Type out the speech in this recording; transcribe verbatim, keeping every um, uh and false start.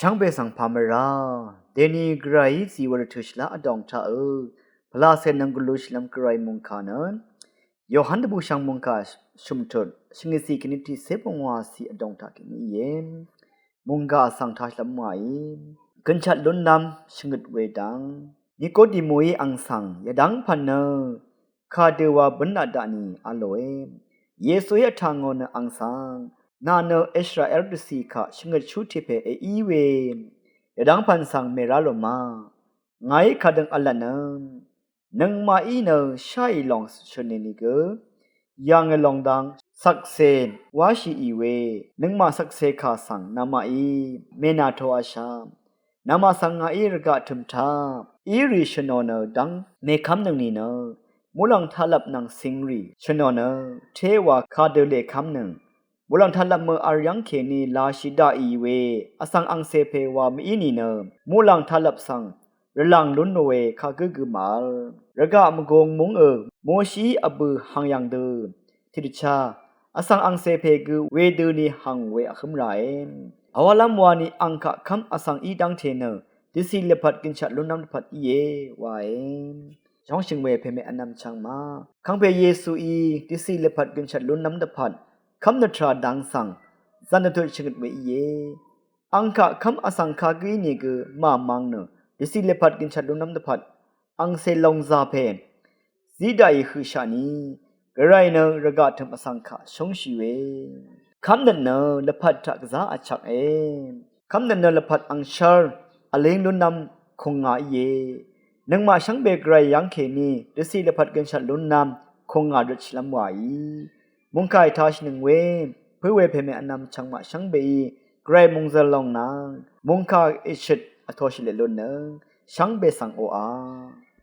Shvngbe svng pà mvrá deni gvrayí zì we rvtø̀ shvlá vdòng taq ø pvlacè nvng gvlu shvlvm gvray mungkà nø Yohan dvbùshv̀ng mungkà shø̀mtut shvngøtcì kèní tiqcé pungwàcì vdòng taq kèní íe. Mungkà vsvng taq shvlvm wàí gønshvt lúnlv́m shvngøt we dv́ng Nikodimuí àng svng yvdv́ng pv̀n nø kadø wa bǿnlaq daqni a lòe. Yesuí vtà ngò nø àng svng, nà nø Israel dvcì kaq shvngøtshú tiq pè èí we yvdv́ng pv̀n svng mèrá lò ma? Ngàí kadøng v̄l lvtnøng nøngmaqí nø sháì lòng shø̀n nìnìgø yv̀ngø lòng dang shvkse wáshìì we nøngmaq shvkse kà svng namaqí mènàtoashaq. Namaq svng ngàí rvgaq tø̀m taq írì shvnò nø dv́ng mèkv́mnøng nìnø muqlàng taqlvp nvng cìngrì shvnò nø téwa kadø lèkv́mnøng. Muqlàng taqlvp mø vl yv́ng kèní lashì daqì we vsvng angcè pè wa mv-í nìnø muqlàng taqlvp svng rvlàng lún nò we kagǿ gø màvl. Rvgaq mvgung múng ø Moshií vbø̀ hàngyv̀ng dø tiqdvchá vsvng angcè pè gø wedøni hàng we vhǿm ràe. Vwalv́m wani àng kaq kv́m vsvng í dv́ngte nø dvcì lvpat gønshvt lúnlv́m dvpvt íe wae. Shóngshø̀ng we pèmè vnvm chvngmaq kàngpè Yesuí dvcì lvpat gønshvt lúnlv́m dvpvt kv́m nø tvrà dang svng zv̀n dvtut shvngøt we íe. Àng kaq kv́m vsvng kagǿ ínìgø màmvng nø dvcì lvpat gønshvt lúnlv́m dvpvt angcè lòngzà pè zí daqì høqshaq ni gvray nø rvgaq tø̀m vsvng kaq shóngshì we kv́mnøt nø lvpat taq gvzá vchvknge. Kv́mnøt nø lvpat angshv́r vlíng lúnlv́m kùngà íe. Nøngmaq shvngbe gvray yv́ng kèní dvcì lvpat gønshvt lúnlv́m kùngà dutshìlv́m wàí mungkà ètashìnøng we pǿ we pèmè vnvm chvngmaq shvngbeí gvray mòngzø̀l lòng nvng mungkà èshøt vtoshìlvt lúnnøng shvngbe svng oqà.